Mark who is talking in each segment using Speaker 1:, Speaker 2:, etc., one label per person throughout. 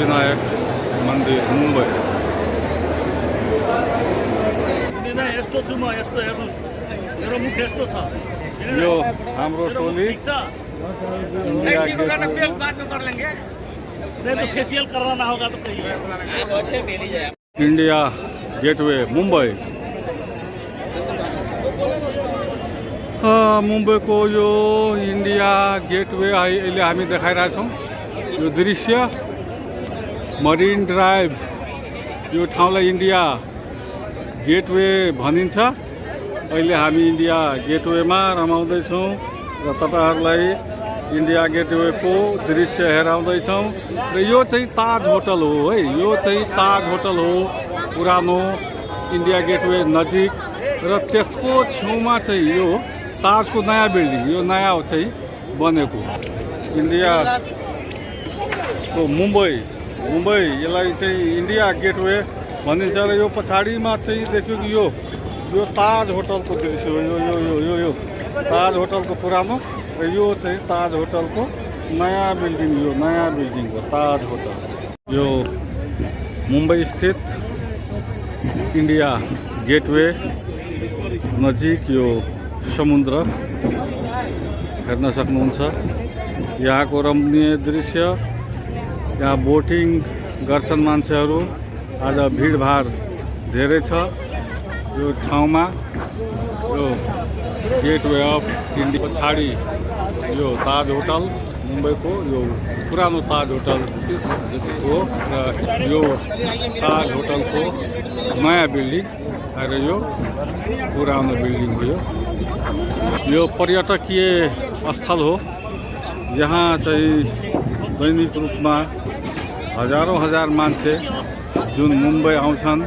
Speaker 1: अष्टविनायक मन्दिर मुम्बई। यो हाम्रो टोली इंडिया गेटवे मुंबई। मुंबई को यो इंडिया गेटवे अहिले हामी देखाइरहेछौँ। यो दृश्य मरीन ड्राइभ, यो ठाउँलाई इंडिया गेटवे भनिन्छ। अहिले हामी इंडिया गेटवेमा रमाउँदैछौँ र तपाईहरुलाई इंडिया गेटवे को दृश्य हेराउँदैछौँ। र यो चाहिँ ताज होटल हो है, यो चाहिँ ताज होटल हो पुरानो इंडिया गेटवे नजिक। र त्यसको छेउमा चाहिँ यो ताजको नयाँ बिल्डिङ, यो नयाँ चाहिँ बनेको इंडिया को मुंबई यसलाई चाहिँ इंडिया गेटवे भनिन्छ। र यो पछाडिमा चाहिँ देखियो कि यो ताज होटलको दृश्य हो। यो ताज होटलको पुरानो र यो चाहिँ ताज होटलको नयाँ बिल्डिङ, यो नयाँ बिल्डिङ हो ताज होटल। यो मुंबई स्थित इंडिया गेटवे नजिक यो समुद्र हेर्न सक्नुहुन्छ। यहाँको रमणीय दृश्य, यहाँ बोटिङ गर्छन् मान्छेहरू। आज भिडभाड धेरै छ यो ठाउँमा। यो गेटवे अफ इन्डिया पछाडि यो ताज होटल मुम्बईको यो पुरानो ताज होटल हो। र यो ताज होटलको नयाँ बिल्डिङ र यो पुरानो बिल्डिङ हो। यो पर्यटकीय स्थल हो। यहाँ चाहिँ दैनिक रूपमा हजारौं हजार मान्छे जुन मुम्बई आउँछन्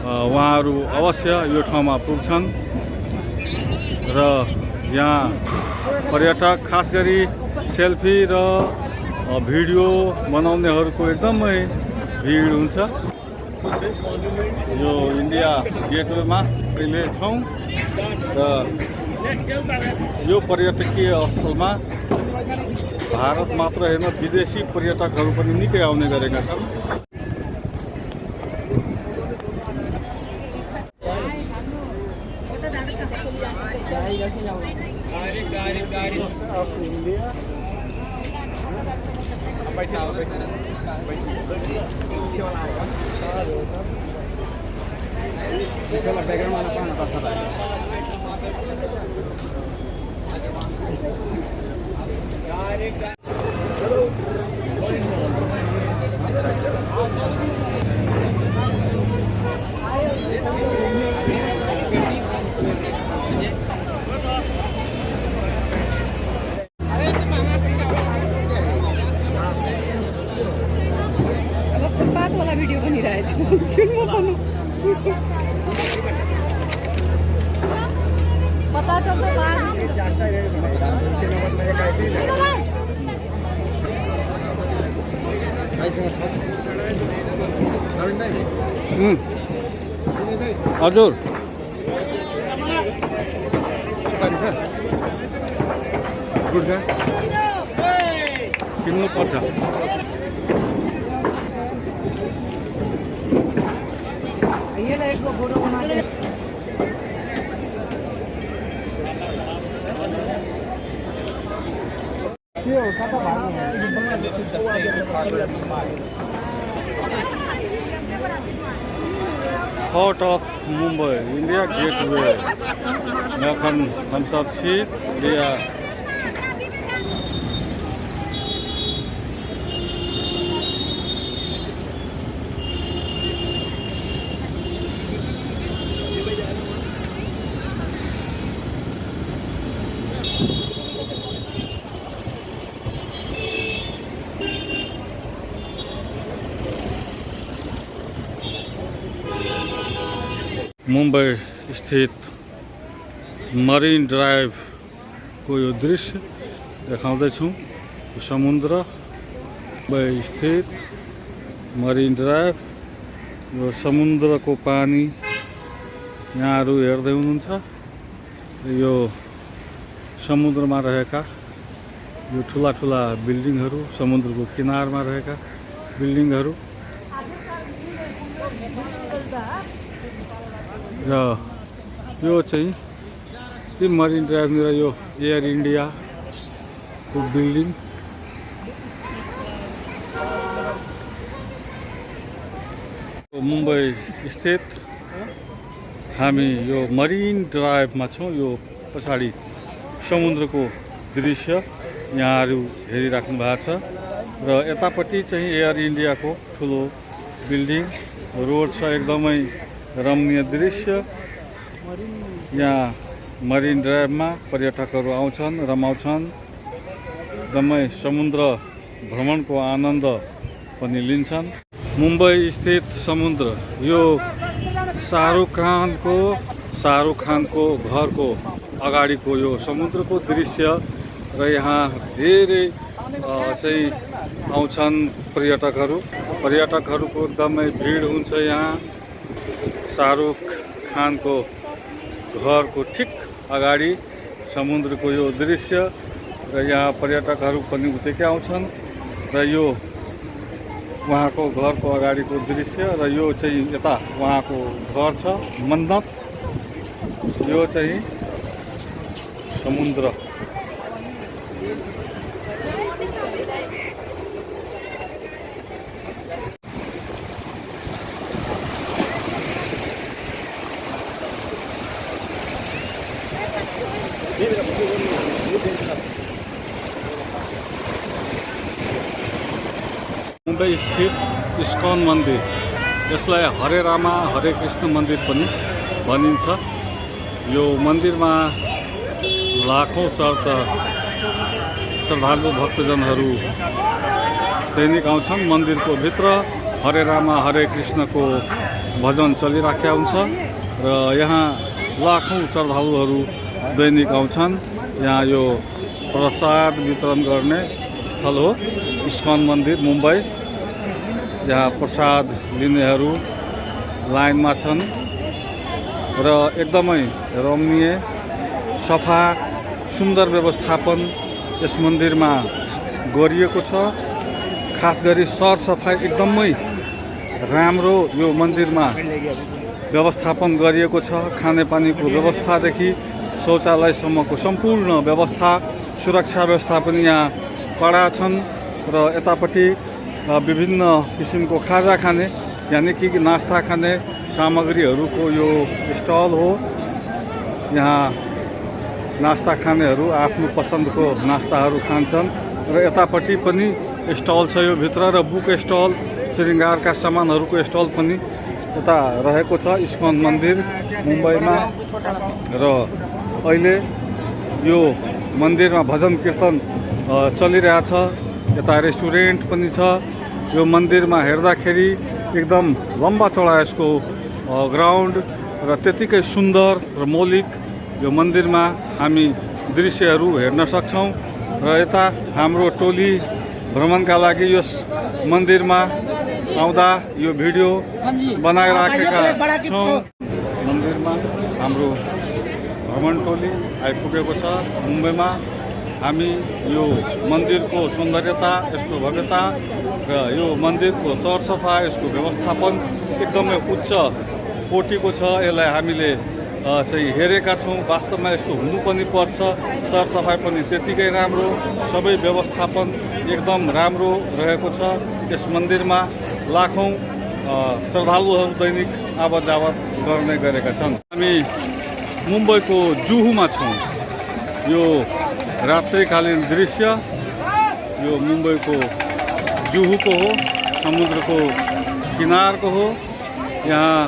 Speaker 1: उहाँहरू अवश्य यो ठाउँमा पुग्छन्। र यहाँ पर्यटक खास गरी सेल्फी र भिडियो बनाउनेहरूको एकदमै भिड हुन्छ। यो इंडिया गेटवेमा अहिले छौँ र यो पर्यटकीय स्थलमा भारत मात्र हैन विदेशी पर्यटकहरू पनि निकै आउने गरेका छन्।
Speaker 2: वाला वीडियो बनी रहा है पता चल तो बाहर
Speaker 1: हजुर किन्नु पर्छ। Heart of Mumbai, India Gateway. यहाँ kan हम सब छी इंडिया मुंबई स्थित मरीन ड्राइव को यो दृश्य देखाउँदैछु। समुद्र मुंबई स्थित मरीन ड्राइव, यो समुद्र को पानी यहाँहरु हेर्दै हुनुहुन्छ। यो समुद्रमा रहेका यो ठुला ठुला बिल्डिङहरु, समुद्रको किनारमा रहेका बिल्डिङहरू र यो चाहिँ ती मरिन ड्राइभनिर यो एयर इन्डियाको बिल्डिङ मुम्बई स्थित हामी यो मरिन ड्राइभमा छौँ। यो पछाडि समुद्रको दृश्य यहाँहरू हेरिराख्नु भएको छ र यतापट्टि चाहिँ एयर इन्डियाको ठुलो बिल्डिङ रोड छ। एकदमै रमणीय दृश्य। यहाँ मरिन ड्राइभमा पर्यटकहरू आउँछन्, रमाउँछन्, एकदमै समुद्र भ्रमणको आनन्द पनि लिन्छन्। मुम्बई स्थित समुद्र यो शाहरुख खानको घरको अगाडिको यो समुद्रको दृश्य र यहाँ धेरै चाहिँ आउँछन् पर्यटकहरूको एकदमै भिड हुन्छ। यहाँ शाहरुख खानको घरको ठिक अगाडि समुद्रको यो दृश्य र यहाँ पर्यटकहरू पनि उत्तिकै आउँछन् र यो उहाँको घरको अगाडिको दृश्य र यो चाहिँ यता उहाँको घर छ मन्नत। यो चाहिँ समुद्र। मुम्बई स्थित इस्कॉन मन्दिर, यसलाई हरे रामा हरे कृष्ण मन्दिर पनि भनिन्छ। यो मन्दिरमा लाखौं श्रद्धालु भक्तजनहरू दैनिक आउँछन्। मन्दिरको भित्र हरे रामा हरे कृष्णको भजन चलिराखेको हुन्छ र यहाँ लाखौं श्रद्धालुहरू दैनिक आउँछन्। यहाँ यो प्रसाद वितरण गर्ने स्थल हो इस्कॉन मन्दिर मुम्बई। यहाँ प्रसाद लिनेहरू लाइनमा छन् र एकदमै रमणीय सफा सुन्दर व्यवस्थापन यस मन्दिरमा गरिएको छ। खास गरी सरसफाइ एकदमै राम्रो यो मन्दिरमा व्यवस्थापन गरिएको छ। खानेपानीको व्यवस्थादेखि शौचालयसम्मको सम्पूर्ण व्यवस्था, सुरक्षा व्यवस्था पनि यहाँ कडा छन् र यतापट्टि विभिन्न किसिमको खाजा खाने यानि कि नास्ता खाने सामग्रीहरूको यो स्टल हो। यहाँ नास्ता खानेहरू आफ्नो पसन्दको नास्ताहरू खान्छन् र यतापट्टि पनि स्टल छ यो भित्र र बुक स्टल, श्रृङ्गारका सामानहरूको स्टल पनि यता रहेको छ इस्कॉन मन्दिर मुम्बईमा। र अहिले यो मन्दिरमा भजन कीर्तन चलिरहेछ। यता रेस्टुरेन्ट पनि छ। यो मन्दिरमा हेर्दाखेरि एकदम लम्बा चौडा यसको ग्राउन्ड र त्यतिकै सुन्दर र मौलिक यो मन्दिरमा हामी दृश्यहरू हेर्न सक्छौँ। र यता हाम्रो टोली भ्रमणका लागि यस मन्दिरमा आउँदा यो भिडियो बनाइराखेका छौँ। मन्दिरमा हाम्रो भ्रमण टोली आइपुगेको छ मुम्बईमा। हामी यो मन्दिरको सौन्दर्यता, यसको भव्यता र यो मन्दिरको सरसफाइ, यसको व्यवस्थापन एकदमै उच्च कोटिको छ। यसलाई हामीले चाहिँ हेरेका छौँ। वास्तवमा यस्तो हुनु पनि पर्छ। सरसफाइ पनि त्यतिकै राम्रो, सबै व्यवस्थापन एकदम राम्रो रहेको छ। यस मन्दिरमा लाखौं श्रद्धालुहरू दैनिक आवत जावत गर्ने गरेका छन्। हामी मुम्बईको जुहूमा छौँ। यो रात्रिकालीन दृश्य यो मुम्बईको जुहूको हो, समुद्रको किनारको हो। यहाँ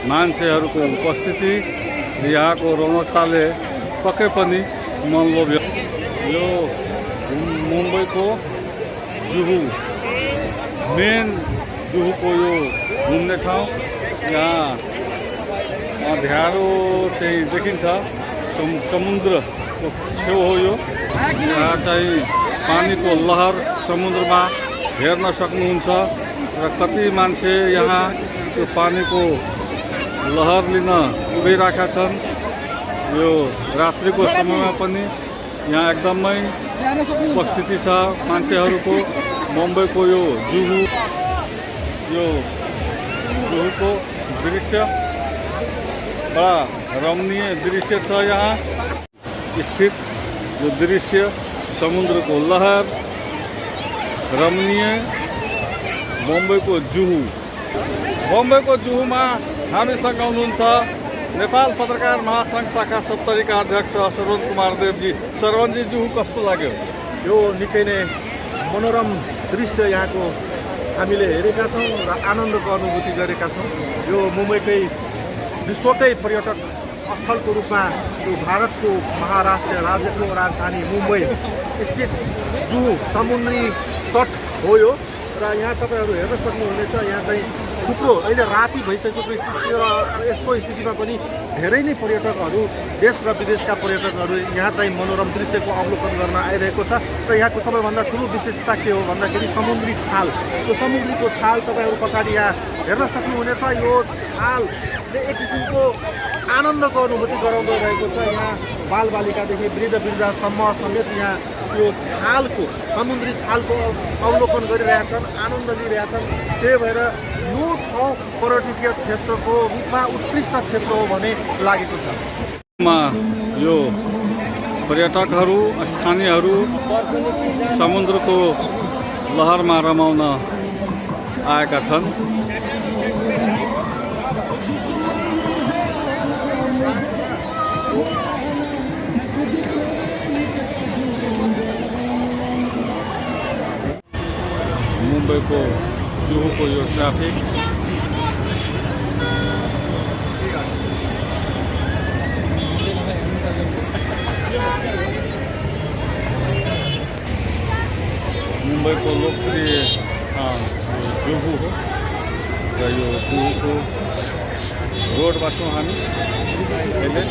Speaker 1: मान्छेहरूको उपस्थिति, यहाँको रौनकताले पक्कै पनि मन लोभ्यो। यो मुम्बईको जुहू मेन जुहूको यो घुम्ने ठाउँ। यहाँ अँध्यारो चाहिँ देखिन्छ, समुद्रको छेउ हो यो। यहाँ चाहिँ पानीको लहर समुद्रमा हेर्न सक्नुहुन्छ र कति मान्छे यहाँ त्यो पानीको लहर लिन उभिरहेका छन्। यो रात्रिको समयमा पनि यहाँ एकदमै उपस्थिति छ मान्छेहरूको। मुम्बईको यो जुहू, यो जुहूको दृश्य बडा रमणीय दृश्य छ। यहाँ स्थित यो दृश्य समुद्रको लहर रमणीय मुम्बईको जुहू। मुम्बईको जुहूमा हामीसँग हुनुहुन्छ नेपाल पत्रकार महासङ्घ शाखा 70 का अध्यक्ष श्रवण कुमार देवजी। श्रवणजी, जुहू कस्तो लाग्यो?
Speaker 3: यो निकै नै मनोरम दृश्य यहाँको हामीले हेरेका छौँ र आनन्दको अनुभूति गरेका छौँ। यो मुम्बईकै विश्वकै पर्यटक स्थलको रूपमा यो भारतको महाराष्ट्र राज्यको राजधानी मुम्बई स्थित जुहू समुद्री तट हो यो। र यहाँ तपाईँहरू हेर्न सक्नुहुनेछ, यहाँ चाहिँ थुप्रो अहिले राति भइसकेको स्थिति र यस्तो स्थितिमा पनि धेरै नै पर्यटकहरू देश र विदेशका पर्यटकहरू यहाँ चाहिँ मनोरम दृश्यको अवलोकन गर्न आइरहेको छ। र यहाँको सबैभन्दा ठुलो विशेषता के हो भन्दाखेरि समुद्री छाल। यो समुद्रीको छाल तपाईँहरू पछाडि यहाँ हेर्न सक्नुहुनेछ। यो छालले एक किसिमको आनन्दको अनुभूति गराउँदै रहेको छ। यहाँ बालबालिकादेखि वृद्धसम्म समेत यहाँ यो छालको समुद्री छालको अवलोकन गरिरहेका छन्, आनन्द लिइरहेका छन्। त्यही भएर यो ठाउँ पर्यटकीय क्षेत्रको रूपमा उत्कृष्ट क्षेत्र हो भने लागेको छ।
Speaker 1: यो पर्यटकहरू स्थानीयहरू समुद्रको लहरमा रमाउन आएका छन्। मुम्बईको जुहूको यो ट्राफिक मुम्बईको लोकप्रिय जुहू हो र यो जुहूको रोडमा छौँ हामी अहिले।